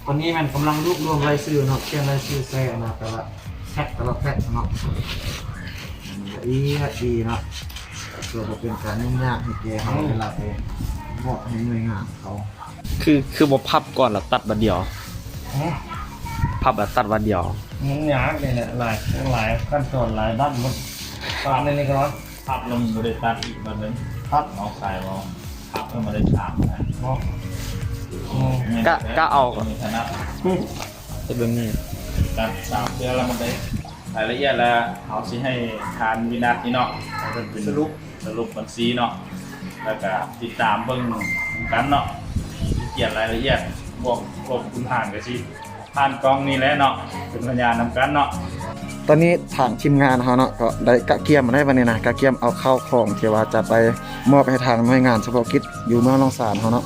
ຕອນນີ້ແມ່ນກຳລັງລວບລວມລາຍຊື່ເນາະ, ຂຽນລາຍຊື່ໃສ່ອັນນະ ແຕ່ລະແພັກ ແຕ່ລະແພັກເນາະ ລະອຽດດີເນາະ ເພື່ອບໍ່ເປັນການຫຍຸ້ງຍາກໃຫ້ແກ່ເຮົາ ເວລາໄປມອບໃຫ້ໜ່ວຍງານເຂົາ. ຄື ຄືບໍ່ພັບກ່ອນລະຕັດບາດດຽວ? ຮະ? ພັບລະຕັດບາດດຽວ? ຫຍຸ້ງຍາກນີ້ແຫຼະ ຫຼາຍ ຫຼາຍຂັ້ນຕອນ ຫຼາຍບັ້ນໝົດ ປານນີ້ກໍ ພັບແລ້ວມັນບໍ່ໄດ້ຕັດອີກບາດໜຶ່ງ ພັບເອົາສາຍເວົ້າ ພັບແລ້ວມັນໄດ້ສາມນະເນາະ. ອືມ ກະ ກະເອົາ ເຮັດແບບນີ້ ຕັດສາມເທື່ອແລ້ວມັນໄດ້ລາຍລະອຽດ. ແລ້ວເຮົາຊິໃຫ້ທ່ານວິນັດນີ້ເນາະ ເປັນສະຫຼຸບ ສະຫຼຸບບັນຊີເນາະ ແລ້ວກະຕິດຕາມເບິ່ງນຳກັນເນາະ ຂຽນລາຍລະອຽດ ພວກ ພວກຄຸນຫານກະຊິ ຜ່ານກ້ອງນີ້ແຫຼະເນາະ ເປັນພະຍານນຳກັນເນາະ. ຕອນນີ້ທາງທີມງານເຮົາເນາະ ກໍໄດ້ກະກຽມແລ້ວບັດນີ້ນະ ກະກຽມເອົາເຂົ້າຂອງທີ່ວ່າຈະໄປມອບໃຫ້ທາງໜ່ວຍງານສະເພາະກິດຢູ່ເມືອງໜອງສານເຮົາເນາະ.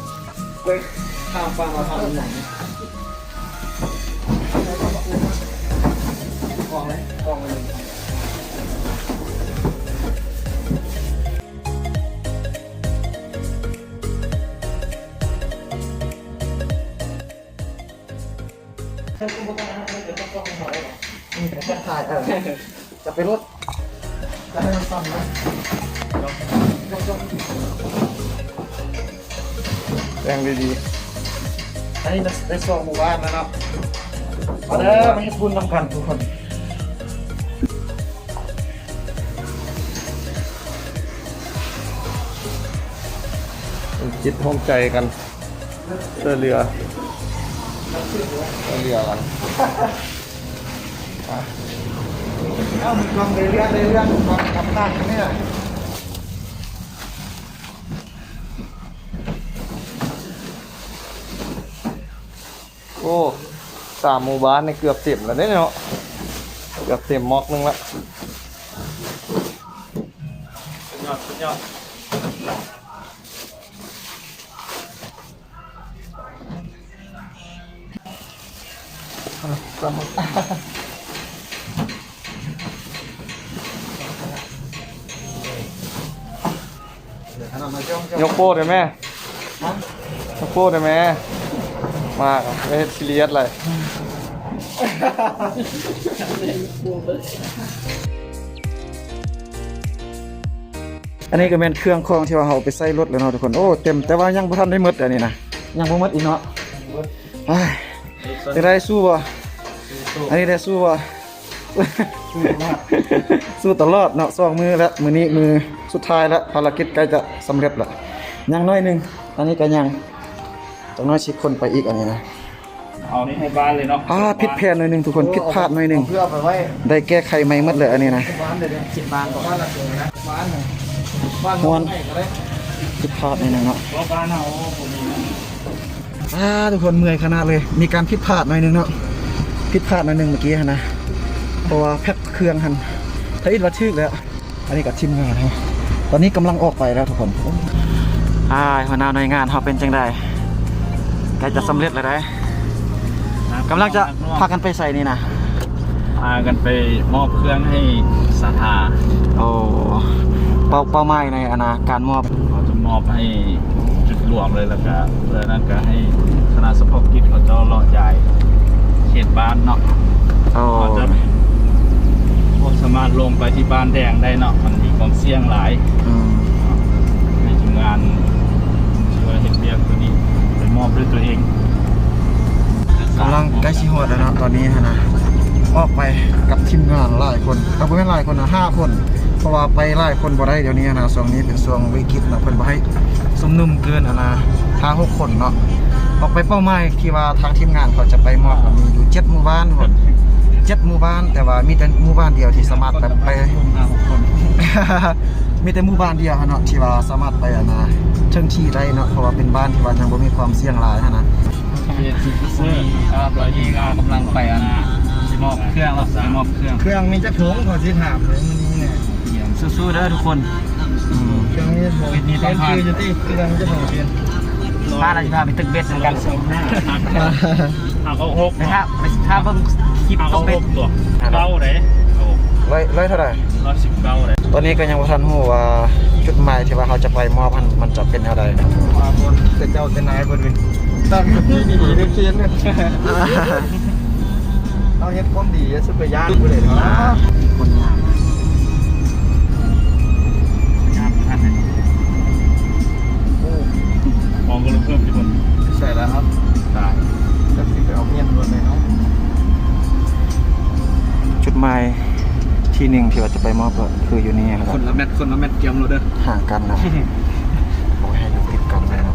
ຈະໄປລົດ ຈະໃຫ້ມັນສັ່ນນະ ແບ່ງດີໆ. ອັນນີ້ໄດ້ສອງໝູ່ບ້ານແລ້ວເນາະ ມາເດີ ມາເຮັດບຸນນຳກັນທຸກຄົນ. ມີຈິດຮ່ວມໃຈກັນ ຊ່ວຍເຫຼືອ ຊ່ວຍເຫຼືອກັນ. ເອົາ ມີກອງເລື້ອຍໆ ເລື້ອຍໆ ກອງກັບທາງນີ້ນະ. ໂອ້ ສາມໝູ່ບ້ານນີ້ເກືອບເຕັມແລ້ວເດ້ເນາະ ເກືອບເຕັມໝອກໜຶ່ງລະ ສຸດຍອດ ສຸດຍອດ. ຍົກໂປ້ໄດ້ແມ? ຮະ? ຍົກໂປ້ໄດ້ແມ? ມາ ໄປເຮັດຊີຣີຍສຫຼາຍ. ອັນນີ້ກໍແມ່ນເຄື່ອງຂອງທີ່ວ່າເຮົາໄປໃສ່ລົດແລ້ວເນາະທຸກຄົນ. ໂອ້ ເຕັມ ແຕ່ວ່າຍັງບໍ່ທັນໄດ້ໝົດ ອັນນີ້ນະ ຍັງບໍ່ໝົດອີກເນາະ. ອ້າຍ ຈັ່ງໃດ ສູ້ບໍ່? ອັນນີ້ແຫຼະ ສູ້ບໍ່? ສູ້ຕະຫຼອດເນາະ ສອງມື້ແລ້ວ ມື້ນີ້ມື້ສຸດທ້າຍແລ້ວ ພາລະກິດໃກ້ຈະສຳເລັດແລ້ວ ຍັງໜ້ອຍໜຶ່ງ. ອັນນີ້ກໍຍັງ ຈັກໜ້ອຍຊິຂົນໄປອີກ ອັນນີ້ນະ. ເອົານີ້ໃຫ້ບ້ານເລີຍເນາະ. ອາ ຜິດແຜນໜ້ອຍໜຶ່ງທຸກຄົນ ຜິດພາດໜ້ອຍໜຶ່ງ ໄດ້ແກ້ໄຂໃໝ່ໝົດເລີຍ ອັນນີ້ນະ. ບ້ານເດີ ບ້ານນະ ບ້ານນະ ບ້ານນະ ຜິດພາດໜ້ອຍໜຶ່ງເນາະ. ບ້ານເຮົາບໍ່ມີນະ. ອາ ທຸກຄົນ ເມື່ອຍຂະໜາດເລີຍ ມີການຜິດພາດໜ້ອຍໜຶ່ງເນາະ ຜິດພາດໜ້ອຍໜຶ່ງເມື່ອກີ້ຫັ້ນນະ ເພາະວ່າແພັກເຄື່ອງຫັ້ນ ທຳອິດວ່າຖືກແລ້ວ. ອັນນີ້ກໍທີມງານເຮົາ ຕອນນີ້ກຳລັງອອກໄປແລ້ວທຸກຄົນ. ອ້າຍ ຫົວໜ້າໜ່ວຍງານເຮົາເປັນຈັ່ງໃດ? ໃກ້ຈະສຳເລັດແລ້ວໃດ໋ ກຳລັງຈະພາກັນໄປໃສນີ້ນະ? ພາກັນໄປມອບເຄື່ອງໃຫ້ສະຖາ. ໂອ້ ເປົ້າ ເປົ້າໝາຍໃນ ອັນນະ ການມອບ ເຮົາຈະມອບໃຫ້ຈຸດລວມເລີຍ ແລ້ວກະເພື່ອນັ້ນກະໃຫ້ຄະນະສະເພາະກິດເຂົາເຈົ້າເລາະຢາຍເຂດບ້ານເນາະ. ໂອ້ ເຮົາຈະບໍ່ສາມາດລົງໄປທີ່ບ້ານແດງໄດ້ເນາະ ມັນມີຄວາມສ່ຽງຫຼາຍ. ອືມ ໃຫ້ທີມງານທີ່ວ່າເຮັດວຽກຕົວນີ້ໄປມອບ ດ້ວຍຕົວເອງ. ກຳລັງໃກ້ຊິຮອດແລ້ວເນາະ ຕອນນີ້ຫັ້ນນະ ອອກໄປກັບທີມງານຫຼາຍຄົນ ເອີ ບໍ່ແມ່ນຫຼາຍຄົນນະ ຫ້າຄົນ ເພາະວ່າໄປຫຼາຍຄົນບໍ່ໄດ້ດຽວນີ້ຫັ້ນນະ. ຊ່ວງນີ້ເປັນຊ່ວງວິກິດເນາະ ເພິ່ນບໍ່ໃຫ້ຊຸມນຸມເກີນຫັ້ນນະ ຫ້າຫົກຄົນເນາະ. ອອກໄປເປົ້າໝາຍທີ່ວ່າທາງທີມງານເຂົາຈະໄປມອບ ກໍມີຢູ່ເຈັດໝູ່ບ້ານ ເຈັດໝູ່ບ້ານ ແຕ່ວ່າມີແຕ່ໝູ່ບ້ານດຽວທີ່ສາມາດແບບໄປ ມີແຕ່ໝູ່ບ້ານດຽວຫັ້ນເນາະ ທີ່ວ່າສາມາດໄປອັນນະ ເຖິງທີ່ໄດ້ເນາະ ເພາະວ່າເປັນບ້ານທີ່ວ່າຍັງບໍ່ມີຄວາມສ່ຽງຫຼາຍຫັ້ນນະ. ຕອນນີ້ກໍກຳລັງໄປອັນນະ ຊິມອບເຄື່ອງແລ້ວ ຊິໄປມອບເຄື່ອງ. ເຄື່ອງມີຈັກຖົງ ຂໍຊິຖາມເລີຍມື້ນີ້ນະ. ສູ້ໆເດີທຸກຄົນ. ເຄື່ອງມີຈັກຖົງ ມີຕ້ອງຜ່ານ ຄືຢູ່ທີ່ເຄື່ອງມີຈັກຖົງ. ພາລະຊິພາໄປຕຶກເບັດນຳກັນ. ຫ້າຫົກຫົກ ໄປຖ້າ ໄປຖ້າເບິ່ງຄລິບຕົກເບັດ. ເກົ້າເດ້. ຮ້ອຍ ຮ້ອຍເທົ່າໃດ? ຮ້ອຍສິບເກົ້າເດ້. ຕອນນີ້ກໍຍັງບໍ່ທັນຮູ້ວ່າຈຸດໝາຍທີ່ວ່າເຮົາຈະໄປມອບຫັ້ນ ມັນຈະເປັນແນວໃດ. ວ່າຄົນແຕ່ເຈົ້າແຕ່ນາຍເພິ່ນເປັນ ຕັ້ງຢູ່ດີໆ ເຮັດເຊນເນາະ. ເຮົາເຮັດຄວາມດີ ຢ່າຊິໄປຢ້ານຜູ້ໃດເນາະ. ຄົນງາມ ງາມຂະໜາດນັ້ນ. ໂອ້ ມອງກໍເລີ່ມເພີ່ມຢູ່ພຸ້ນ. ໃສ່ແລ້ວ ຕາຍ ຈັກຊິໄປເອົາເມຍນລວດໃດເນາະ. ຈຸດໝາຍທີໜຶ່ງທີ່ວ່າຈະໄປມອບກໍຄືຢູ່ນີ້ຫັ້ນແຫຼະ. ຄົນລະແມັດ ຄົນລະແມັດ ກຽມໂລດເດີ. ຫ່າງກັນນະ ບໍ່ໃຫ້ຢູ່ຕິດກັນເລີຍເນາະ.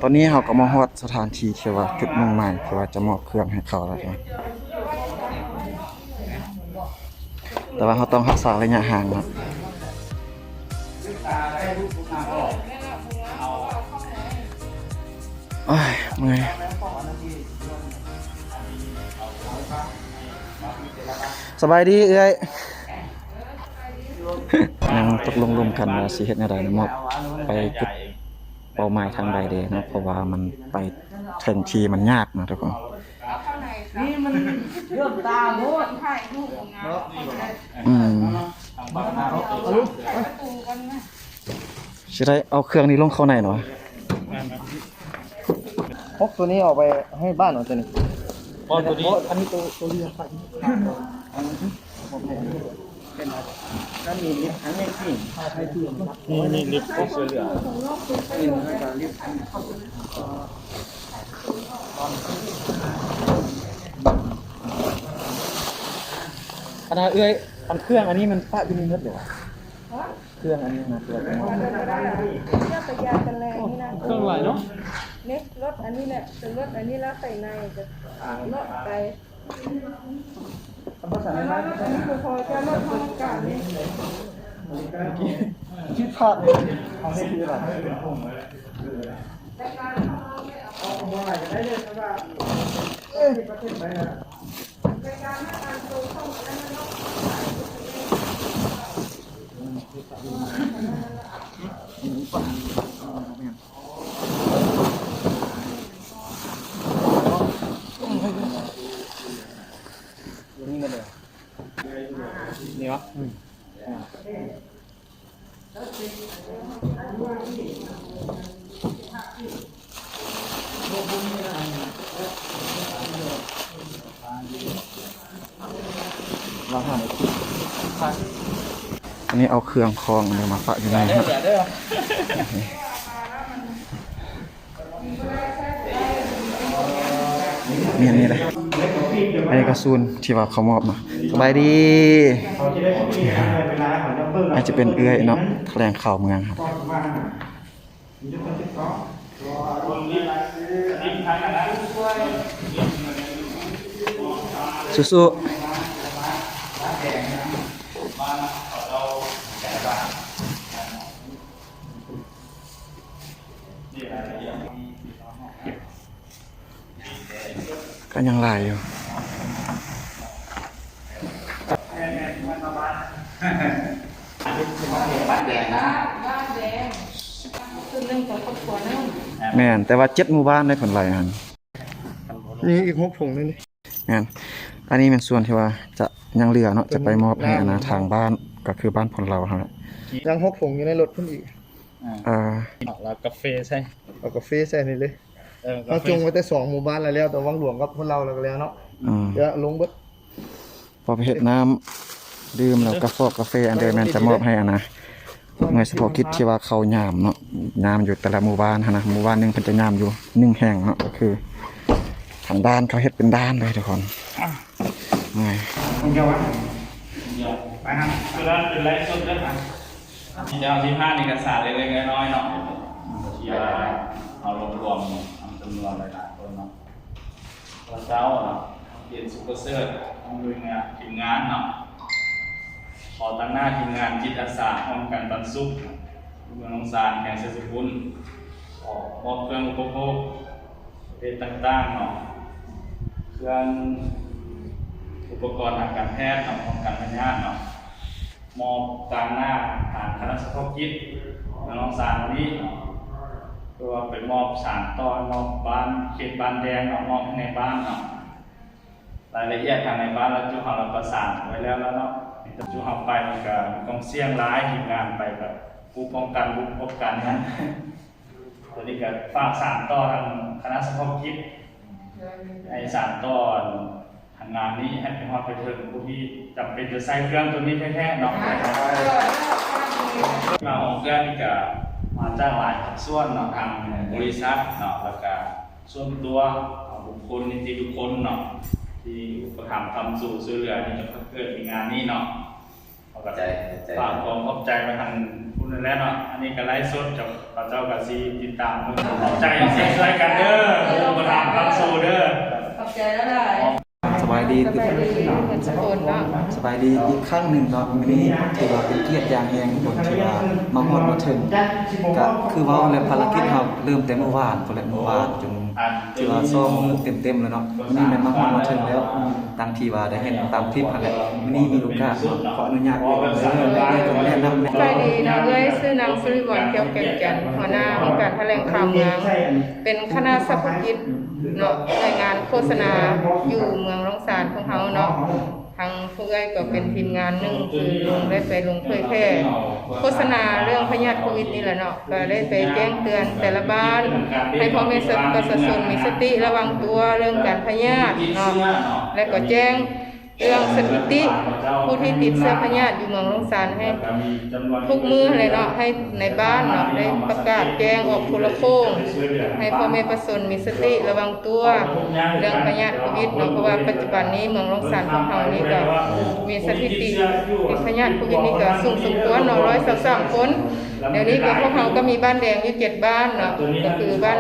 ຕອນນີ້ເຮົາກໍມາຮອດສະຖານທີ່ທີ່ວ່າຈຸດມຸ່ງໝາຍທີ່ວ່າຈະມອບເຄື່ອງໃຫ້ເຂົາແລ້ວເນາະ. ແຕ່ວ່າເຮົາຕ້ອງຮັກສາໄລຍະຫ່າງເນາະ. ໂອ້ຍ ເມື່ອຍ. ສະບາຍດີເອື້ອຍ. ຍັງຕົກລົງລົມກັນວ່າຊິເຮັດແນວໃດເນາະ ມອບໄປຈຸດເປົ້າໝາຍທາງໃດເດເນາະ ເພາະວ່າມັນໄປເຖິງທີ່ມັນຍາກເນາະທຸກຄົນ. ນີ້ມັນເລື່ອມຕາໂພດ. ອືມ ຊິໄດ້ເອົາເຄື່ອງນີ້ລົງເຂົ້າໃນເນາະ. ຫົກຕົວນີ້ເອົາໄປໃຫ້ບ້ານເນາະ ຕົວນີ້. ເພາະຕົວນີ້ ອັນນີ້ຕົວ ຕົວເລືອກໄປ ອັນນີ້ ມີ ມີລິບຂອງເສືອເຫຼືອງ. ອັນນ່າເອື້ອຍ ອັນເຄື່ອງອັນນີ້ມັນປະຢູ່ນີ້ໝົດເລີຍຫວາ? ເຄື່ອງອັນນີ້ນະ ເຄື່ອງ ເຄື່ອງຫຼາຍເນາະ. ນີ້ລົດອັນນີ້ແຫຼະ ລົດອັນນີ້ລະໃສ່ໃນ ກໍເນາະ ໄປ. ອັນນີ້ບໍ່ພໍ ຈະລົດທາງການນີ້ ຜິດພາດ ເອົາໃຫ້ຄືລະ. ນີ້ຫວະ? ອືມ. ອັນນີ້ເອົາເຄື່ອງຂອງອັນນີ້ມາປະຢູ່ໃນຫັ້ນ. ແມ່ນນີ້ແຫຼະ ອັນນີ້ກໍສູນທີ່ວ່າເຂົາມອບເນາະ. ສະບາຍດີ. ອາດຈະເປັນເອື້ອຍເນາະ ຖະແຫຼງຂ່າວເມືອງ. ສູ້ໆ. ກໍຍັງຫຼາຍຢູ່. ແມ່ນ ແຕ່ວ່າເຈັດໝູ່ບ້ານໄດ້ຜົນໄຫຼຫັ້ນ. ນີ້ອີກຫົກຖົງໜຶ່ງ. ແມ່ນ ອັນນີ້ແມ່ນສ່ວນທີ່ວ່າຈະຍັງເຫຼືອເນາະ ຈະໄປມອບໃຫ້ອັນນາທາງບ້ານ ກໍຄືບ້ານພົນລາວຫັ້ນແຫຼະ. ຍັງຫົກຖົງຢູ່ໃນລົດພຸ້ນອີກ. ອ່າ ແລ້ວກາເຟໃສ່ ເອົາກາເຟໃສ່ນີ້ເລີຍ. ເອີ ເຮົາຈົ່ງໄວ້ແຕ່ສອງໝູ່ບ້ານແລ້ວ ແລ້ວແຕ່ວັງຫຼວງກັບພົນລາວ ແລ້ວກໍແລ້ວເນາະ. ອືມ ດຽວລົງເບິດ ພໍໄປເຮັດນ້ຳດື່ມ ແລ້ວກາຟອກກາເຟ ອັນເດີແມ່ນຈະມອບໃຫ້ອັນນາ ໜ່ວຍສະເພາະກິດທີ່ວ່າເຂົາຍາມເນາະ ຍາມຢູ່ແຕ່ລະໝູ່ບ້ານຫັ້ນນະ ໝູ່ບ້ານໜຶ່ງເພິ່ນຈະຍາມຢູ່ໜຶ່ງແຫ່ງເນາະ ກໍຄືທາງດ່ານເຂົາເຮັດເປັນດ່ານເລີຍທຸກຄົນ. ໄປນຳ ຕົວນັ້ນເປັນໄລຟ໌ສົດເດີ ດຽວສິບຫ້ານີ້ກໍສາເລັກໆນ້ອຍໆເນາະ ທີ່ວ່າເຮົາລວບລວມເອົາຈຳນວນຫຼາຍໆຄົນເນາະ. ເຈົ້າເນາະ ເປັນຊຸບເປີເຊີດຂອງໜ່ວຍງານ ທີມງານເນາະ ຂໍຕາງໜ້າທີມງານຈິດອາສາຮ່ວມກັນປັນສຸກ ເມືອງໜອງສານ ແຂວງໄຊສົມບູນ ຂໍມອບເຄື່ອງອຸປະໂພກປະເພດຕ່າງໆເນາະ ເຄື່ອງອຸປະກອນທາງການແພດເນາະ ປ້ອງກັນພະຍາດເນາະ ມອບຕາງໜ້າທາງຄະນະສະເພາະກິດເມືອງໜອງສານນີ້ ເພື່ອວ່າໄປມອບສານຕໍ່ ມອບບ້ານ ເຂດບ້ານແດງເນາະ ມອບໃຫ້ນາຍບ້ານເນາະ ລາຍລະອຽດທາງນາຍບ້ານລະຈຸເຮົາລະປະສານໄວ້ແລ້ວລະເນາະ ຈຸເຮົາໄປມັນກະມີຄວາມສ່ຽງຫຼາຍ ທີມງານໄປກະຜູ້ປ້ອງກັນ ຜູ້ປະກອບການງານ ຕົວນີ້ກະຝາກສານຕໍ່ທາງຄະນະສະເພາະກິດ ໃຫ້ສານຕໍ່ ອັນງານນີ້ໃຫ້ໄປຮອດໄປເຖິງຜູ້ທີ່ຈຳເປັນຈະໃຊ້ເຄື່ອງຕົວນີ້ແທ້ໆເນາະ. ມາຂອງເຄື່ອງນີ້ກະມາຈາກຫຼາຍພາກສ່ວນເນາະ ທາງບໍລິສັດເນາະ ແລ້ວກະສ່ວນຕົວ ບຸກຄົນ ນິຕິບຸກຄົນເນາະ ທີ່ອຸປະຖຳຄ້ຳຊູຊ່ວຍເຫຼືອໃຫ້ຈົນເກີດມີງານນີ້ເນາະ. ເຮົາກໍ ຂອບໃຈ ຝາກຄວາມຂອບໃຈໄປທາງພຸ້ນແຫຼະເນາະ ອັນນີ້ກໍໄລຟ໌ສົດ ເຂົາເຈົ້າກໍຊິຕິດຕາມເບິ່ງ ຂອບໃຈທີ່ຊ່ວຍກັນເດີ ຜູ້ປະທານຟັງໂຊເດີ ຂອບໃຈຫຼາຍໆ. ສະບາຍດີ ສະບາຍດີເບິດສູ່ຄົນເນາະ ສະບາຍດີອີກຄັ້ງໜຶ່ງເນາະ ມື້ນີ້ຖືວ່າເປັນກຽດຢ່າງແຮງ ທີ່ວ່າມາຮອດມາເຖິງ ກໍຄືເວົ້າແລ້ວ ພາລະກິດເຮົາເລີ່ມແຕ່ມື້ວານພຸ້ນແຫຼະ ມື້ວານຈົນຖືວ່າສອງມື້ເຕັມໆແລ້ວເນາະ ມື້ນີ້ແມ່ນມາຮອດມາເຖິງແລ້ວ. ດັ່ງທີ່ວ່າໄດ້ເຫັນຕາມຄລິບຫັ້ນແຫຼະ ມື້ນີ້ມີໂອກາດເນາະ ຂໍອະນຸຍາດເອີ່ຍເດີ ເອີ່ຍຕ້ອງແນະນຳແນ່. ສະບາຍດີເນາະເອື້ອຍ ຊື່ນາງສຸລິວອນ ແກ້ວແກ່ນຈັນ ຫົວໜ້າຫ້ອງການຖະແຫຼງຂ່າວເມືອງ ເປັນຄະນະສະເພາະກິດເນາະ ໜ່ວຍງານໂຄສະນາຢູ່ເມືອງໜອງສານຂອງເຮົາເນາະ. ທາງຜູ້ເອື້ອຍກໍເປັນທີມງານໜຶ່ງ ຄືໄດ້ໄປລົງເຜີຍແຜ່ໂຄສະນາເລື່ອງພະຍາດໂຄວິດນີ້ແຫຼະເນາະ ກໍໄດ້ໄປແຈ້ງເຕືອນແຕ່ລະບ້ານ ໃຫ້ພໍ່ແມ່ປະຊາຊົນມີສະຕິລະວັງຕົວເລື່ອງການພະຍາດເນາະ ແລະກໍແຈ້ງເລື່ອງສະຖິຕິຜູ້ທີ່ຕິດເຊື້ອພະຍາດຢູ່ເມືອງໜອງສານໃຫ້ທຸກມື້ຫັ້ນແຫຼະເນາະ ໃຫ້ໃນບ້ານເນາະ ໄດ້ປະກາດແຈ້ງອອກໂທລະໂຄ່ງ ໃຫ້ພໍ່ແມ່ປະຊາຊົນມີສະຕິລະວັງຕົວເລື່ອງພະຍາດໂຄວິດເນາະ ເພາະວ່າປັດຈຸບັນນີ້ເມືອງໜອງສານຂອງເຮົານີ້ກໍມີສະຖິຕິຕິດພະຍາດໂຄວິດນີ້ກໍສູງສົມຄວນເນາະ ຮ້ອຍຊາວສາມຄົນ. ດຽວນີ້ກໍພວກເຮົາກໍມີບ້ານແດງຢູ່ເຈັດບ້ານເນາະ ກໍຄືບ້ານ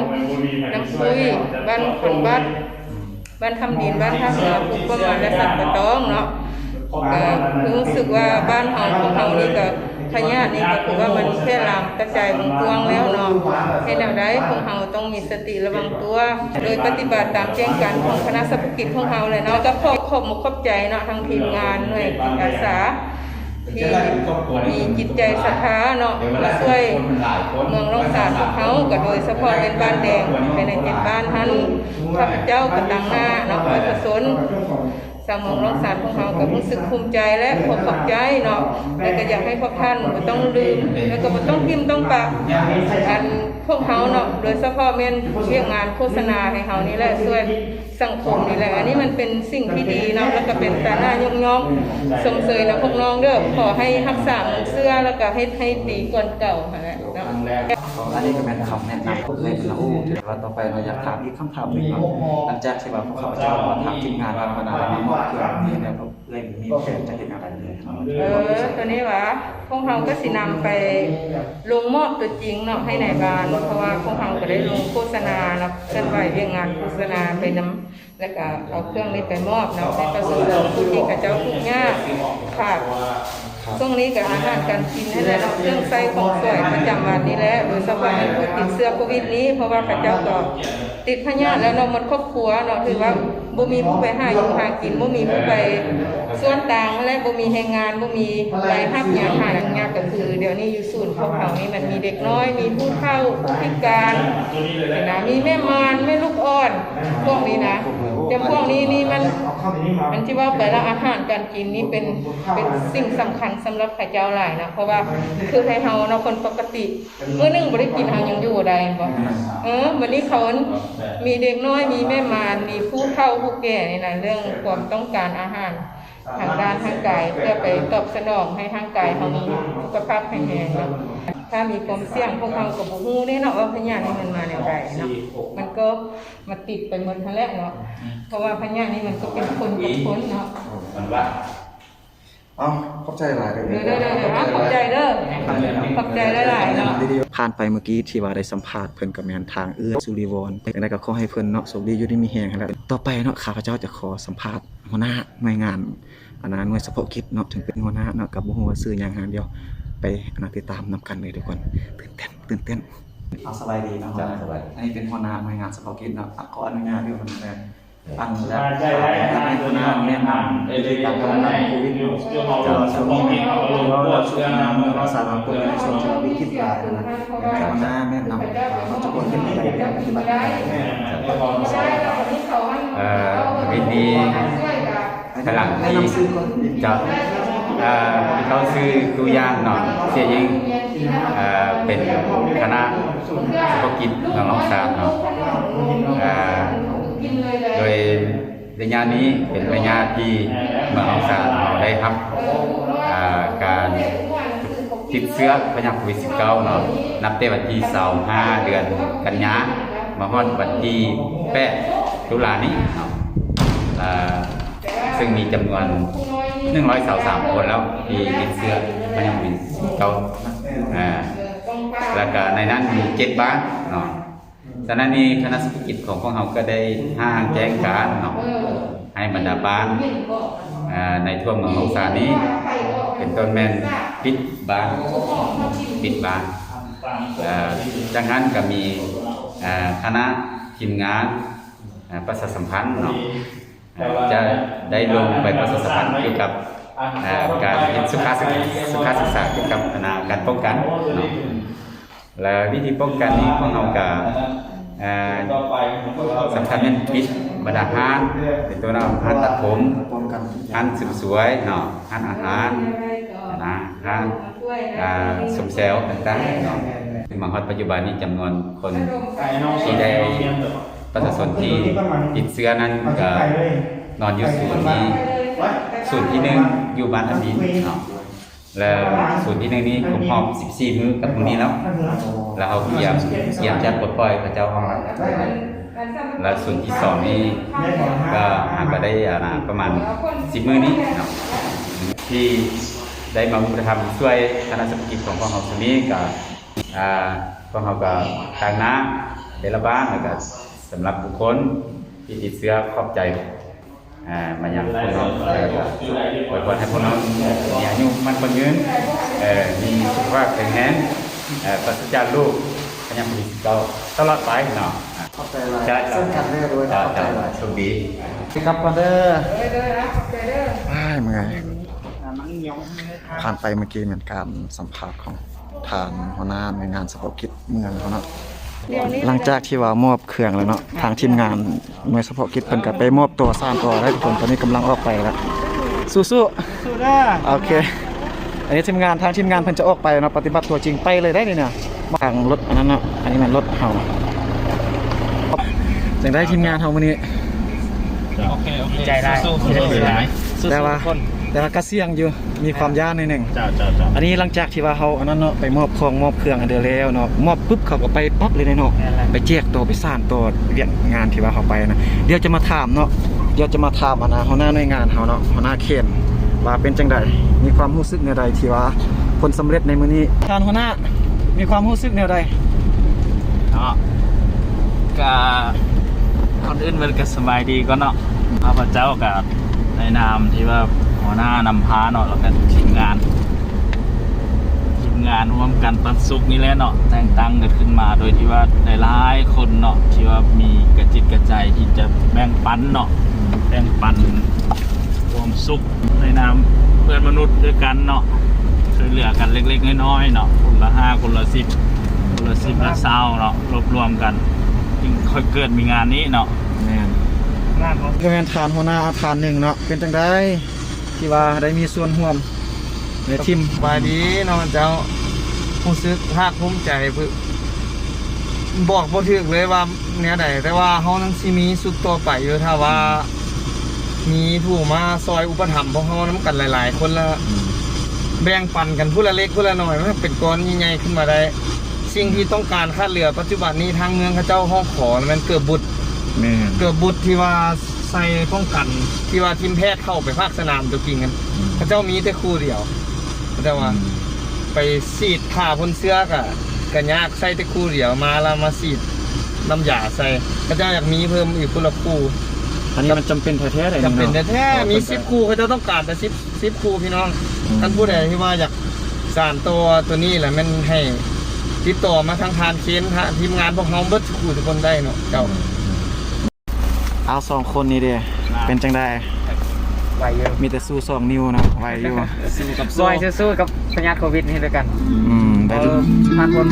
ນ້ຳປຸ້ຍ ບ້ານຄອນບັດ ບ້ານທຳດິນ ບ້ານທ່າເຮືອ ພູປະມານ ແລະ ສັນປະຕອງເນາະ. ກໍຮູ້ສຶກວ່າບ້ານເຮົາ ຂອງເຮົານີ້ກໍພະຍາດນີ້ກໍຄືວ່າມັນແຜ່ລາມກະຈາຍວົງກວ້າງແລ້ວເນາະ. ເຮັດແນວໃດພວກເຮົາຕ້ອງມີສະຕິລະວັງຕົວ ໂດຍປະຕິບັດຕາມແຈ້ງການຂອງຄະນະສະເພາະກິດຂອງເຮົາແຫຼະເນາະ. ກໍຂໍຂອບອົກຂອບໃຈເນາະ ທາງທີມງານໜ່ວຍຈິດອາສາ ທີ່ມີຈິດໃຈສັດທາເນາະ ມາຊ່ວຍເມືອງໜອງສານຂອງເຮົາ ກໍໂດຍສະເພາະແມ່ນບ້ານແດງ ພາຍໃນເຈັດບ້ານຫັ້ນ ຂ້າພະເຈົ້າກໍຕາງໜ້າເນາະ ປະຊາຊົນຊາວເມືອງໜອງສານຂອງເຮົາ ກໍຮູ້ສຶກພູມໃຈ ແລະ ຂໍຂອບໃຈເນາະ ແລະ ກໍຢາກໃຫ້ພວກທ່ານບໍ່ຕ້ອງລືມ ແລະ ກໍບໍ່ຕ້ອງຖິ້ມຕ້ອງປະ ອັນພວກເຮົາເນາະ ໂດຍສະເພາະແມ່ນວຽກງານໂຄສະນາໃຫ້ເຮົານີ້ແຫຼະ ຊ່ວຍ ສັງຄົມນີ້ແຫຼະ. ອັນນີ້ມັນເປັນສິ່ງທີ່ດີເນາະ ແລ້ວກໍເປັນຕາໜ້າຍົກຍ້ອງຊົມເຊີຍນຳພວກນ້ອງເດີ. ຂໍໃຫ້ຮັກສາຄວາມເຊື່ອ ແລ້ວກໍເຮັດໃຫ້ດີກວ່າເກົ່າຫັ້ນແຫຼະເນາະ. ອັນນີ້ກໍແມ່ນຄຳແນະນຳຂອງເອື້ອຍເພິ່ນລະໂອ ທີ່ວ່າຕໍ່ໄປເນາະ ຢາກຖາມອີກຄຳຖາມໜຶ່ງເນາະ ຫຼັງຈາກທີ່ວ່າພວກຂ້າພະເຈົ້າມາທາງທີມງານເຮົາມານະ ມາມອບເຄື່ອງນີ້ແລ້ວ ເອື້ອຍມີແຜນຈະເຮັດແນວໃດແນ່? ເອີ ຕອນນີ້ຫວາ ພວກເຮົາກໍຊິນຳໄປລົງມອບຕົວຈິງເນາະ ໃຫ້ນາຍບ້ານ ເພາະວ່າພວກເຮົາກໍໄດ້ລົງໂຄສະນາເນາະ ເຄື່ອນໄຫວວຽກງານໂຄສະນາໄປນຳ ແລ້ວກໍເອົາເຄື່ອງນີ້ໄປມອບເນາະ ໃຫ້ປະຊາຊົນຜູ້ທີ່ເຂົາເຈົ້າທຸກຍາກຂາດ. ຊ່ວງນີ້ກໍອາຫານການກິນຫັ້ນແຫຼະເນາະ ເຄື່ອງໃຊ້ຂອງສອຍປະຈຳວັນນີ້ແຫຼະ ໂດຍສະເພາະໃຫ້ຜູ້ຕິດເຊື້ອໂຄວິດນີ້ ເພາະວ່າເຂົາເຈົ້າກໍຕິດພະຍາດແລ້ວເນາະ ໝົດຄອບຄົວເນາະ ຖືວ່າບໍ່ມີຜູ້ໄປຫາຢູ່ຫາກິນ ບໍ່ມີຜູ້ໄປສ່ວນຕ່າງ ແລະ ບໍ່ມີແຮງງານ ບໍ່ມີລາຍຮັບຫຍັງ ຫາຫຍັງຍາກ ກໍຄືດຽວນີ້ຢູ່ສູນຂອງເຮົານີ້ມັນມີເດັກນ້ອຍ ມີຜູ້ເຖົ້າ ຜູ້ພິການ ນະ ມີແມ່ມ່ານ ແມ່ລູກອ່ອນ ພວກນີ້ນະ ແຕ່ພວກນີ້ນີ້ມັນ ອັນທີ່ເວົ້າໄປແລ້ວ ອາຫານການກິນນີ້ເປັນ ເປັນສິ່ງສຳຄັນສຳລັບເຂົາເຈົ້າຫຼາຍນະ ເພາະວ່າຄືໃຫ້ເຮົາເນາະ ຄົນປົກກະຕິ ມື້ໜຶ່ງບໍ່ໄດ້ກິນ ເຮົາຍັງຢູ່ບໍ່ໄດ້ແມ່ນບໍ່? ເອີ ບັດນີ້ເຂົາມີເດັກນ້ອຍ ມີແມ່ມ່ານ ມີຜູ້ເຖົ້າຜູ້ແກ່ນີ້ນະ ເລື່ອງຄວາມຕ້ອງການອາຫານ ທາງດ້ານຮ່າງກາຍ ເພື່ອໄປຕອບສະໜອງໃຫ້ຮ່າງກາຍເຮົາມີສຸຂະພາບແຂງແຮງເນາະ. ຖ້າມີຄວາມສ່ຽງ ພວກເຮົາກໍບໍ່ຮູ້ເດ້ເນາະວ່າພະຍາດນີ້ມັນມາແນວໃດເນາະ, ມັນກໍມາຕິດໄປໝົດຫັ້ນແຫຼະເນາະ, ເພາະວ່າພະຍາດນີ້ມັນກໍເປັນຄົນກັບຄົນເນາະ. ເອົາ ຂອບໃຈຫຼາຍເດີ. ເດີໆໆ ຂອບໃຈເດີ ຂອບໃຈຫຼາຍໆເນາະ. ຜ່ານໄປເມື່ອກີ້ທີ່ວ່າໄດ້ສຳພາດເພິ່ນກໍແມ່ນທາງເອື້ອຍສຸລິວອນ, ຈັ່ງໃດກໍຂໍໃຫ້ເພິ່ນເນາະ ໂຊກດີຢູ່ດີມີແຮງຫັ້ນແຫຼະ. ຕໍ່ໄປເນາະ ຂ້າພະເຈົ້າຈະຂໍສຳພາດຫົວໜ້າໜ່ວຍງານ ອັນນັ້ນ ໜ່ວຍສະເພາະກິດເນາະ, ເຖິງເປັນຫົວໜ້າເນາະ ກໍບໍ່ຮູ້ວ່າຊື່ຫຍັງຫັ້ນ. ດຽວໄປ ອັນນັ້ນ ຕິດຕາມນຳກັນເລີຍທຸກຄົນ. ຕື່ນເຕັ້ນ ຕື່ນເຕັ້ນ. ເອົາ ສະບາຍດີເນາະ. ເຈົ້າ ສະບາຍດີ. ອັນນີ້ເປັນຫົວໜ້າໜ່ວຍງານສະເພາະກິດເນາະ. ຂໍອະນຸຍາດເດີ ຫົວໜ້າເດີ. ອັນ ແລະ ໃນຫົວໜ້າແນະນຳວິທີການປ້ອງກັນໂຄວິດເນາະ. ເຈົ້າ ເຈົ້າ ຊ່ວງນີ້ເນາະ ເພາະວ່າຊ່ວງນີ້ເນາະ ເມືອງເຮົາສາມາດເປີດໃນຊ່ວງທີ່ວ່າວິກິດຫຼາຍຫັ້ນນະ. ໃຫ້ຫົວໜ້າແນະນຳ ເຮົາຈະຄວນເຮັດແນວໃດ ປະຕິບັດແນວໃດ? ເອີ ວິທີ ພາຍຫຼັງທີ່ຈະ ເອີ ທີ່ເຂົ້າຊື່ຕົວຢ່າງເນາະ ເສຍຍິງ ເອີ ເປັນຄະນະສະເພາະກິດເມືອງລ່ອງຊານເນາະ ເອີ ໂດຍໄລຍະນີ້ເປັນໄລຍະທີ່ເມືອງລ່ອງຊານເຮົາໄດ້ຮັບ ເອີ ການຕິດເຊື້ອພະຍາດໂຄວິດສິບເກົ້າເນາະ ນັບແຕ່ວັນທີຊາວຫ້າ ເດືອນກັນຍາ ມາຮອດວັນທີແປດ ຕຸລານີ້ເນາະ ເອີ ເຊິ່ງມີຈຳນວນໜຶ່ງຮ້ອຍຊາວສາມຄົນແລ້ວ ທີ່ຕິດເຊື້ອພະຍາດໂຄວິດສິບເກົ້າ ເອີ ແລ້ວກະໃນນັ້ນມີເຈັດບ້ານເນາະ. ສະນັ້ນນີ້ຄະນະສະເພາະກິດຂອງພວກເຮົາກໍໄດ້ຮ່າງແຈ້ງການເນາະ ໃຫ້ບັນດາບ້ານ ເອີ ໃນທົ່ວເມືອງລ່ອງຊານນີ້ ເປັນຕົ້ນແມ່ນປິດບ້ານ ປິດບ້ານ ເອີ ຈາກນັ້ນກໍມີ ເອີ ຄະນະທີມງານ ເອີ ປະຊາສຳພັນເນາະ ຈະໄດ້ລົງໄປປະຊາສຳພັນກ່ຽວກັບ ເອີ ການເຮັດສຸຂະສຶກ ສຸຂະສຶກສາກ່ຽວກັບ ອັນນາ ການປ້ອງກັນເນາະ ແລະ ວິທີປ້ອງກັນນີ້ພວກເຮົາກະ ເອີ ສຳຄັນແມ່ນປິດບັນດາຮ້ານ ເປັນຕົ້ນວ່າຮ້ານຕັດຜົມ ຮ້ານເສີມສວຍເນາະ ຮ້ານອາຫານ ຫັ້ນນະ ຮ້ານ ອ່າ ຊົມແຊວຕ່າງໆເນາະ. ມາຮອດປັດຈຸບັນນີ້ ຈຳນວນຄົນທີ່ໄດ້ ປະຊາຊົນທີ່ຕິດເຊື້ອນັ້ນກໍນອນຢູ່ສູນນີ້ ສູນທີໜຶ່ງຢູ່ບ້ານອາບິນເນາະ ແລ້ວສູນທີໜຶ່ງນີ້ຄົບຮອບສິບສີ່ມື້ກັບມື້ນີ້ແລ້ວ ແລ້ວເຮົາກຽມ ກຽມຈະປົດປ່ອຍເຂົາເຈົ້າອອກແລ້ວ ແລ້ວສູນທີສອງນີ້ກໍຫາກໍໄດ້ ອ່າ ປະມານສິບມື້ນີ້ເນາະ ທີ່ໄດ້ມາອຸປະຖຳຊ່ວຍຄະນະສະເພາະກິດຂອງພວກເຮົາຊຸມນີ້ກໍ ອ່າ ພວກເຮົາກໍຕາງໜ້າແຕ່ລະບ້ານ ແລ້ວກໍສຳລັບບຸກຄົນທີ່ຕິດເຊື້ອ ຂອບໃຈ ອ່າ ມາຍັງພວກເຮົາ ແລ້ວກໍອວຍພອນໃຫ້ພວກເຮົາມີອາຍຸໝັ້ນຂວັນຍືນ ເອີ ມີສຸຂະພາບແຂງແຮງ ເອີ ປາສະຈາກໂລກພະຍາດໂຄວິດສິບເກົ້າ ຕະຫຼອດໄປເນາະ. ຂອບໃຈຫຼາຍ ເຊັ່ນກັນເດີ ໂດຍ ຂອບໃຈຫຼາຍ ໂຊກດີ ກັບກ່ອນເດີ ໂດຍໆ ຂອບໃຈເດີ ອ້າຍ ເມື່ອຍ. ຜ່ານໄປເມື່ອກີ້ແມ່ນການສຳພາດຂອງທ່ານຫົວໜ້າໜ່ວຍງານສະເພາະກິດເມືອງເຮົາເນາະ. ຫຼັງຈາກທີ່ວ່າມອບເຄື່ອງແລ້ວເນາະ ທາງທີມງານໜ່ວຍສະເພາະກິດເພິ່ນກໍໄປມອບຕົວ ສານຕໍ່ໄດ້ທຸກຄົນ. ຕອນນີ້ກຳລັງອອກໄປແລ້ວ ສູ້ໆ ສູ້ເດີ ໂອເຄ. ອັນນີ້ທີມງານ ທາງທີມງານເພິ່ນຈະອອກໄປເນາະ ປະຕິບັດຕົວຈິງໄປເລີຍໄດ໋ນີ້ນະ. ທາງລົດອັນນັ້ນເນາະ ອັນນີ້ແມ່ນລົດເຮົາ. ຈັ່ງໃດທີມງານເຮົາມື້ນີ້? ໂອເຄ ໂອເຄ ດີໃຈຫຼາຍ ສູ້ໆ ດີໃຈຫຼາຍ ແຕ່ວ່າ ແຕ່ວ່າກໍສ່ຽງຢູ່ ມີຄວາມຢ້ານໜ້ອຍໜຶ່ງ. ເຈົ້າໆໆ ອັນນີ້ຫຼັງຈາກທີ່ວ່າເຮົາອັນນັ້ນເນາະ ໄປມອບຂອງມອບເຄື່ອງອັນເດີແລ້ວເນາະ ມອບປຶບເຂົາກໍໄປປັບເລີຍເນາະ ແມ່ນແລ້ວ ໄປແຈກຕໍ່ ໄປສານຕໍ່ວຽກງານທີ່ວ່າເຮົາໄປນະ. ດຽວຈະມາຖາມເນາະ ດຽວຈະມາຖາມອັນນາ ຫົວໜ້າໜ່ວຍງານເຮົາເນາະ ຫົວໜ້າເຂດ ວ່າເປັນຈັ່ງໃດ ມີຄວາມຮູ້ສຶກແນວໃດທີ່ວ່າຜົນສຳເລັດໃນມື້ນີ້? ທ່ານຫົວໜ້າ ມີຄວາມຮູ້ສຶກແນວໃດ? ເນາະ ກະ ກ່ອນອື່ນເບິ່ງກະສະບາຍດີກ່ອນເນາະ. ຂ້າພະເຈົ້າກະໃນນາມທີ່ວ່າຫົວໜ້ານຳພາເນາະ ແລ້ວກະທີມງານ ທີມງານຮ່ວມກັນປັນສຸກນີ້ແຫຼະເນາະ ແຕ່ງຕັ້ງກັນຂຶ້ນມາໂດຍທີ່ວ່າຫຼາຍໆຄົນເນາະ ທີ່ວ່າມີກະຈິດກະໃຈທີ່ຈະແບ່ງປັນເນາະ ແບ່ງປັນຄວາມສຸກໃນນາມເພື່ອນມະນຸດດ້ວຍກັນເນາະ ຊ່ວຍເຫຼືອກັນເລັກໆນ້ອຍໆເນາະ ຄົນລະຫ້າ ຄົນລະສິບ ຄົນລະສິບລະຊາວເນາະ ລວບລວມກັນ ຈຶ່ງຄ່ອຍເກີດມີງານນີ້ເນາະ. ແມ່ນ ກໍແມ່ນທ່ານຫົວໜ້າທ່ານໜຶ່ງເນາະ ເປັນຈັ່ງໃດ ທີ່ວ່າໄດ້ມີສ່ວນຮ່ວມໃນທີມ? ສະບາຍດີເນາະເຈົ້າ ຮູ້ສຶກພາກພູມໃຈ ບອກບໍ່ຖືກເລີຍວ່າແນວໃດ ແຕ່ວ່າເຮົາຍັງຊິມີຊຸດຕໍ່ໄປຢູ່ ຖ້າວ່າ ມີຜູ້ມາຊ່ອຍອຸປະຖຳພວກເຮົານຳກັນຫຼາຍໆຄົນ ແລ້ວ ອືມ ແບ່ງປັນກັນຜູ້ລະເລັກຜູ້ລະນ້ອຍ ມັນເປັນກ້ອນໃຫຍ່ໆຂຶ້ນມາໄດ້. ສິ່ງທີ່ຕ້ອງການຂາດເຫຼືອປັດຈຸບັນນີ້ ທາງເມືອງເຂົາເຈົ້າຮ້ອງຂໍແມ່ນເກີບບຸດ ແມ່ນ ເກີບບຸດທີ່ວ່າໃສ່ປ້ອງກັນ ທີ່ວ່າທີມແພດເຂົ້າໄປພາກສະໜາມຕົວຈິງນັ້ນ ອືມ ເຂົາເຈົ້າມີແຕ່ຄູ່ດຽວ ເຂົາເຈົ້າວ່າ ອືມ ໄປສີດຂ້າພົ້ນເຊື້ອກະ ກະຍາກ ໃສ່ແຕ່ຄູ່ດຽວ ມາລະມາສີດນ້ຳຢາໃສ່ ເຂົາເຈົ້າຢາກມີເພີ່ມອີກພຸ້ນລະຄູ່. ອັນນີ້ມັນຈຳເປັນແທ້ໆເດ ຈຳເປັນແທ້ໆ ເນາະ ມີສິບຄູ່ ເຂົາເຈົ້າຕ້ອງການແຕ່ສິບ ສິບຄູ່ພີ່ນ້ອງ. ອືມ ຄັນຜູ້ໃດທີ່ວ່າຢາກສານຕໍ່ຕົວນີ້ລະ ແມ່ນໃຫ້ຕິດຕໍ່ມາທາງທ່ານເຄນ ທາງທີມງານພວກເຮົາເບິດທຸກຄູ່ທຸກຄົນໄດ້ເນາະ ເຈົ້າ. ອືມ ເອົາ ສອງຄົນນີ້ເດ ເປັນຈັ່ງໃດ? ໄຫວຢູ່ ມີແຕ່ຊູສອງນິ້ວເນາະ ໄຫວຢູ່ ສູ້ກັບ ໄຫວສູ້ໆກັບພະຍາດໂຄວິດນີ້ດ້ວຍກັນ. ອືມ ໄດ້ ເອີ ຜ່ານພົ້ນ.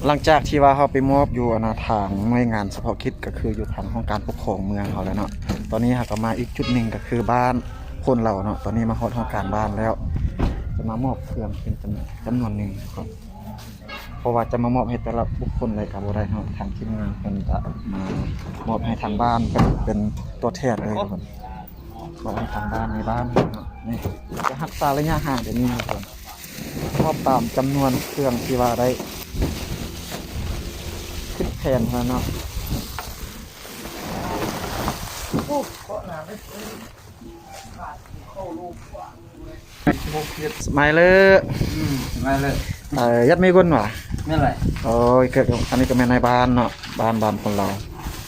ຫຼັງຈາກທີ່ວ່າເຮົາໄປມອບຢູ່ ອັນນະ ທາງໜ່ວຍງານສະເພາະກິດ ກໍຄືຢູ່ທາງຫ້ອງການປົກຄອງເມືອງເຮົາແລ້ວເນາະ ຕອນນີ້ເຮົາກໍມາອີກຈຸດໜຶ່ງ ກໍຄືບ້ານຄົນລາວເນາະ. ຕອນນີ້ມາຮອດຫ້ອງການບ້ານແລ້ວ ຈະມາມອບເຄື່ອງເປັນຈຳ ຈຳນວນໜຶ່ງເນາະ ເພາະວ່າຈະມາມອບໃຫ້ແຕ່ລະບຸກຄົນເລີຍກໍບໍ່ໄດ້ເນາະ ທາງທີມງານເພິ່ນຈະມາມອບໃຫ້ທາງບ້ານເປັນ ເປັນຕົວແທນເລີຍທຸກຄົນ ມອບໃຫ້ທາງບ້ານໃນບ້ານເນາະ. ນີ້ຈະຮັກສາໄລຍະຫ່າງແບບນີ້ທຸກຄົນ ມອບຕາມຈຳນວນເຄື່ອງທີ່ວ່າໄດ້ຄິດແຜນຫັ້ນເນາະ. ສະໄໝເລີ ອືມ ສະໄໝເລີ ເອີ ຍັດມີກຸນຫວາ? ແມ່ນແຫຼະ. ໂອ້ຍ ເກີດ ອັນນີ້ກໍແມ່ນນາຍບ້ານເນາະ ບ້ານ ບ້ານຄົນລາວ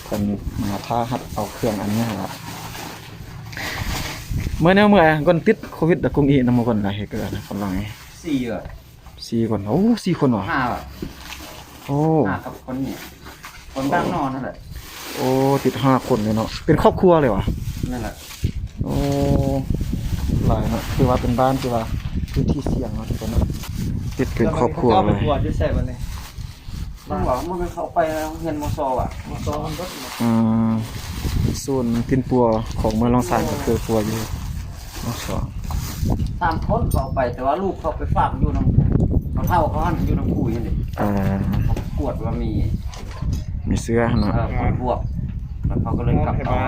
ເພິ່ນມາຖ້າຮັບເອົາເຄື່ອງອັນນີ້ຫັ້ນລະ. ເມື່ອແນວເມື່ອຍ ຄົນຕິດໂຄວິດ ແລ້ວກຸງອີນຳຄົນລະເຮັດເກີດຄົນລາວນີ້ ສີ່ ສີ່ຄົນ. ໂອ້ ສີ່ຄົນຫວາ? ຫ້າ ໂອ້ ຫ້າກັບຄົນນີ້ ຄົນດ້ານນອກນັ້ນແຫຼະ. ໂອ້ ຕິດຫ້າຄົນເລີຍເນາະ ເປັນຄອບຄົວເລີຍຫວາ? ແມ່ນແຫຼະ. ໂອ້ ຫຼາຍເນາະ ຖືວ່າເປັນບ້ານທີ່ວ່າພື້ນທີ່ສ່ຽງເນາະທຸກຄົນເນາະ ຕິດເປັນຄອບຄົວເລີຍ. ເຂົາເຈົ້າໄປກວດຢູ່ໃສບັດນີ້? ມັນບອກມັນເຂົ້າໄປໂຮງຮຽນ ມສ ຫວາ? ມສ ມັນເບິດ. ອືມ ສູນປິ່ນປົວຂອງເມືອງລ້ອງຊານກໍຄືປົວຢູ່ ສາມຄົນເຂົາໄປ ແຕ່ວ່າລູກເຂົາໄປຝາກຢູ່ນຳພໍ່ເຖົ້າເຂົາຫັ້ນ ຢູ່ນຳປູ່ຫັ້ນເດ. ອ່າ ເຂົາກວດວ່າມີ ມີເຊື້ອຫັ້ນເນາະ. ເອີ ຜົນບວກ ແລ້ວເຂົາກໍເລີຍກັບມາ.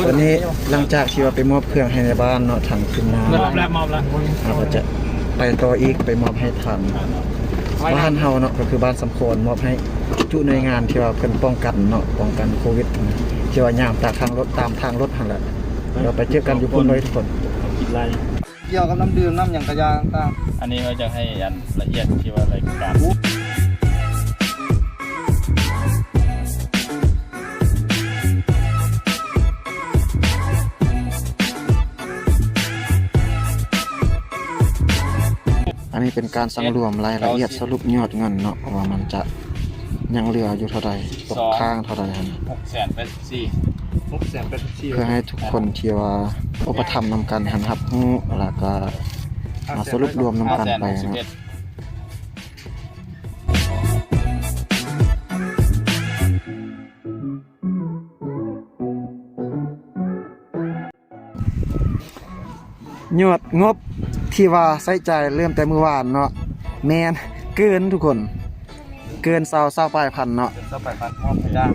ຕອນນີ້ຫຼັງຈາກທີ່ວ່າໄປມອບເຄື່ອງໃຫ້ນາຍບ້ານເນາະ ທາງທີມງານ ມອບແລ້ວ ມອບແລ້ວ ເຮົາກໍຈະໄປຕໍ່ອີກ ໄປມອບໃຫ້ທາງບ້ານເຮົາເນາະ ກໍຄືບ້ານສຳຄອນ ມອບໃຫ້ຈຸໜ່ວຍງານທີ່ວ່າເພິ່ນປ້ອງກັນເນາະ ປ້ອງກັນໂຄວິດ ທີ່ວ່າຍ່າງຕາມທາງລົດ ຕາມທາງລົດຫັ້ນແຫຼະ. ດຽວໄປເຈີກັນຢູ່ພຸ້ນເລີຍທຸກຄົນ. ກິນໄລ່ ກ່ຽວກັບນ້ຳດື່ມນ້ຳຫຍັງກະຢ່າຕ່າງໆ ອັນນີ້ເຮົາຈະໃຫ້ອັນລະອຽດທີ່ວ່າລາຍການ ອັນນີ້ເປັນການສັງລວມລາຍລະອຽດສະຫຼຸບຍອດເງິນເນາະ ເພາະວ່າມັນຈະຍັງເຫຼືອຢູ່ເທົ່າໃດ ຕົກຄ້າງເທົ່າໃດຫັ້ນ ຫົກແສນແປດສິບສີ່ ຫົກແສນແປດສິບສີ່ ເພື່ອໃຫ້ທຸກຄົນທີ່ວ່າອຸປະຖຳນຳກັນຫັ້ນຮັບຮູ້ ແລ້ວກໍມາສະຫຼຸບລວມນຳກັນໄປເນາະ. ຍອດງົບທີ່ວ່າໃຊ້ຈ່າຍເລີ່ມແຕ່ມື້ວານເນາະ ແມ່ນເກີນທຸກຄົນ ເກີນຊາວ ຊາວປາຍພັນເນາະ ເກີນຊາວປາຍພັນ ຮອດເພິ່ນຈ້າງ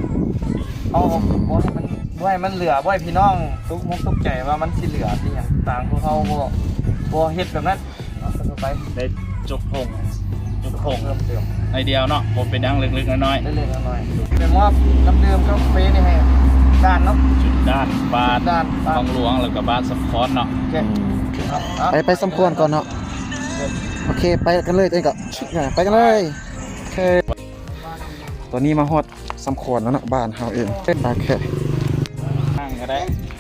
ເຮົາບໍ່ໃຫ້ມັນ ບໍ່ໃຫ້ມັນເຫຼືອ ບໍ່ໃຫ້ພີ່ນ້ອງຕົກມົກຕົກໃຈວ່າມັນຊິເຫຼືອອີ່ຫຍັງ ທາງພວກເຮົາບໍ່ ບໍ່ເຮັດແບບນັ້ນ. ເນາະ ໄປ ໄດ້ຈົກຖົງ ຈົກຖົງເພີ່ມເຕີມໜ້ອຍດຽວເນາະ ບໍ່ເປັນຫຍັງ ເລັກໆນ້ອຍໆ ເລັກໆນ້ອຍໆ ໄປມອບນ້ຳດື່ມກາເຟນີ້ໃຫ້ດ່ານເນາະ ຈຸດດ່ານບ້ານ ຈຸດດ່ານບ້ານວັງຫຼວງ ແລ້ວກໍບ້ານສຳຄອນເນາະ ໂອເຄ ອືມ ເອົາ ໄປ ໄປສຳຄອນກ່ອນເນາະ ໂອເຄ ໂອເຄ ໄປກັນເລີຍ ຕົວນີ້ກໍ ໄປກັນເລີຍ ໂອເຄ. ຕອນນີ້ມາຮອດສຳຄອນແລ້ວເນາະ ບ້ານເຮົາເອງ ໂອເຄ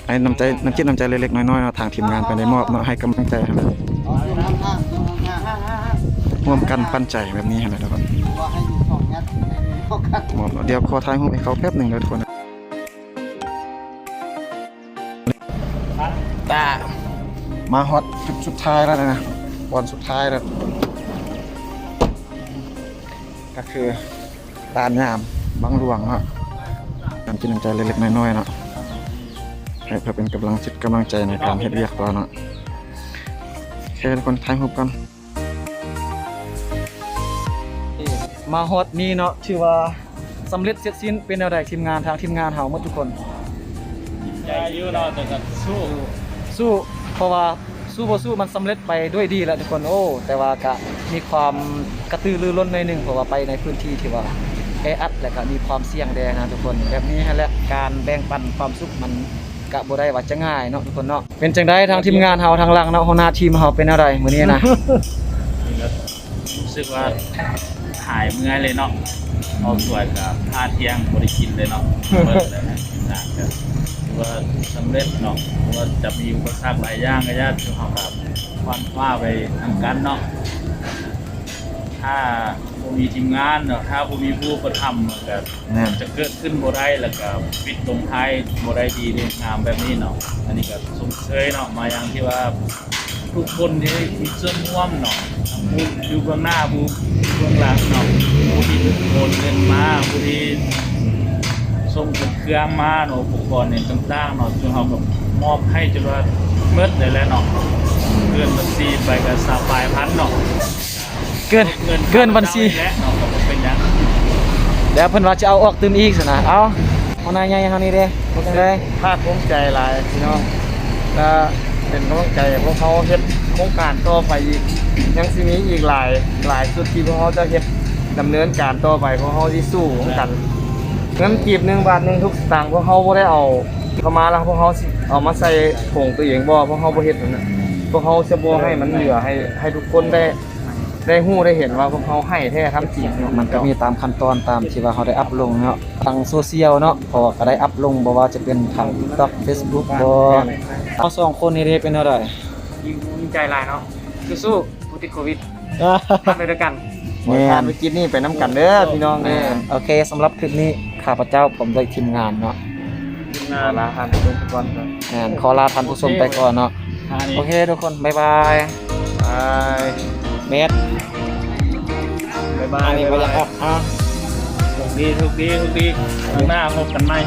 ໃຫ້ນ້ຳໃຈ ນ້ຳຈິດນ້ຳໃຈເລັກໆນ້ອຍໆເນາະ ທາງທີມງານເພິ່ນໄດ້ມອບເນາະ ໃຫ້ກຳລັງໃຈຫັ້ນແຫຼະ ຮ່ວມກັນປັນໃຈແບບນີ້ຫັ້ນແຫຼະທຸກຄົນ ມອບເນາະ ດຽວຂໍຖ່າຍຮູບໃຫ້ເຂົາແປັບໜຶ່ງເດີທຸກຄົນ. ຕາ ມາຮອດຈຸດສຸດທ້າຍແລ້ວນະ ບ່ອນສຸດທ້າຍແລ້ວ ກໍຄືດ່ານຍາມວັງຫຼວງເນາະ ການກິນນ້ຳໃຈເລັກໆນ້ອຍໆເນາະ ໃຫ້ເພື່ອເປັນກຳລັງຈິດກຳລັງໃຈໃນການເຮັດວຽກຕໍ່ເນາະ ໂອເຄ ທຸກຄົນຖ່າຍຮູບກ່ອນ. ມາຮອດນີ້ເນາະ ຖືວ່າສຳເລັດເສັດສິ້ນ ເປັນແນວໃດທີມງານ ທາງທີມງານເຮົາໝົດທຸກຄົນ ໃຈຢູ່ເນາະ ແຕ່ກໍສູ້ ສູ້ ເພາະວ່າສູ້ບໍ່ສູ້ມັນສຳເລັດໄປດ້ວຍດີແຫຼະທຸກຄົນ. ໂອ້ ແຕ່ວ່າກະມີຄວາມກະຕືລືລົ້ນໜ້ອຍໜຶ່ງ ເພາະວ່າໄປໃນພື້ນທີ່ທີ່ວ່າແອອັດ ແລະກະມີຄວາມສ່ຽງແດ່ນະທຸກຄົນ. ແບບນີ້ຫັ້ນແຫຼະ ການແບ່ງປັນຄວາມສຸກມັນກະບໍ່ໄດ້ວ່າຈະງ່າຍເນາະທຸກຄົນເນາະ. ເປັນຈັ່ງໃດທາງທີມງານເຮົາທາງຫຼັງເນາະ ຫົວໜ້າທີມເຮົາເປັນແນວໃດມື້ນີ້ນະ? ຮູ້ສຶກວ່າຫາຍເມື່ອຍເລີຍເນາະ. ເຮົາສວຍກັບຫ້າທ່ຽງບໍ່ໄດ້ກິນເລີຍເນາະ ເບິດເລີຍນະ. ກະຖືວ່າສຳເລັດເນາະ ເພາະວ່າຈະມີອຸປະສັກຫຼາຍຢ່າງ ກະຢ່າ ຄືເຮົາກະຂວັນຂວາໄປນຳກັນເນາະ. ຖ້າບໍ່ມີທີມງານເນາະ ຖ້າບໍ່ມີຜູ້ອຸປະຖຳ ມັນກະ ແມ່ນ ຈະເກີດຂຶ້ນບໍ່ໄດ້ ແລ້ວກະປິດລົງທ້າຍບໍ່ໄດ້ດີເດ້ ງາມແບບນີ້ເນາະ. ອັນນີ້ກະຊົມເຊີຍເນາະ ມາຢ່າງທີ່ວ່າທຸກຄົນທີ່ມີສ່ວນຮ່ວມເນາະ ທັງຜູ້ຢູ່ເບື້ອງໜ້າ ຜູ້ຢູ່ເບື້ອງຫຼັງເນາະ ຜູ້ທີ່ໂອນເງິນມາ ຜູ້ທີ່ສົ່ງເຄື່ອງມາເນາະ ອຸປະກອນຫຍັງຕ່າງໆເນາະ ເຮົາກະມອບໃຫ້ຈົນວ່າໝົດເລີຍແຫຼະເນາະ. ເກີນບັນຊີໄປກະຊາວປາຍພັນເນາະ. ເກີນ ເກີນບັນຊີ ແຫຼະເນາະ ກະບໍ່ເປັນຫຍັງ. ດຽວເພິ່ນວ່າຈະເອົາອອກຕື່ມອີກຊັ້ນນະ. ເອົາ ຫົວໜ້າໃຫຍ່ເຮົານີ້ເດ້ ເປັນຈັ່ງໃດ? ພາກພູມໃຈຫຼາຍພີ່ນ້ອງ ກະເປັນກຳລັງໃຈໃຫ້ພວກເຮົາເຮັດໂຄງການຕໍ່ໄປອີກ. ຍັງຊິມີອີກຫຼາຍ ຫຼາຍຊຸດທີ່ພວກເຮົາຈະເຮັດດຳເນີນການຕໍ່ໄປ. ພວກເຮົາຊິສູ້ນຳກັນ. ເງິນກີບໜຶ່ງ ບາດໜຶ່ງ ທຸກສະຕາງ ພວກເຮົາບໍ່ໄດ້ເອົາເຂົ້າມາແລ້ວ ພວກເຮົາຊິເອົາມາໃສ່ຖົງຕົວເອງບໍ່? ພວກເຮົາບໍ່ເຮັດນັ້ນນະ. ພວກເຮົາຈະບໍ່ໃຫ້ມັນເຫຼືອ ໃຫ້ ໃຫ້ທຸກຄົນໄດ້ ໄດ້ຮູ້ໄດ້ເຫັນວ່າພວກເຮົາໃຫ້ແທ້ທຳຈິງເນາະ. ມັນກະມີຕາມຂັ້ນຕອນຕາມທີ່ວ່າເຮົາໄດ້ອັບລົງເນາະ ທາງໂຊຊຽວເນາະ ເພາະວ່າກະໄດ້ອັບລົງ ບໍ່ວ່າຈະເປັນທາງ TikTok Facebook ບໍ່. ເຮົາສອງຄົນນີ້ເດ້ເປັນແນວໃດ? ດີໃຈຫຼາຍເນາະ ສູ້ໆ ຜູ້ຕິດໂຄວິດ ຜ່ານໄປດ້ວຍກັນ. ແມ່ນ ຜ່ານວິກິດນີ້ໄປນຳກັນເດີພີ່ນ້ອງເດີ. ໂອເຄ ສຳລັບຄລິບນີ້ ຂ້າພະເຈົ້າພ້ອມດ້ວຍທີມງານເນາະ ທີມງານ ຂໍລາທ່ານຜູ້ຊົມໄປກ່ອນ. ແມ່ນ ຂໍລາທ່ານຜູ້ຊົມໄປກ່ອນເນາະ. ໂອເຄທຸກຄົນ ບາຍບາຍ ບາຍ ເມັດ ບາຍບາຍ ອັນນີ້ບໍ່ຢາກອອກ. ໂຊກດີ ໂຊກດີ ໂຊກດີ ຄັ້ງໜ້າພົບກັນໃໝ່.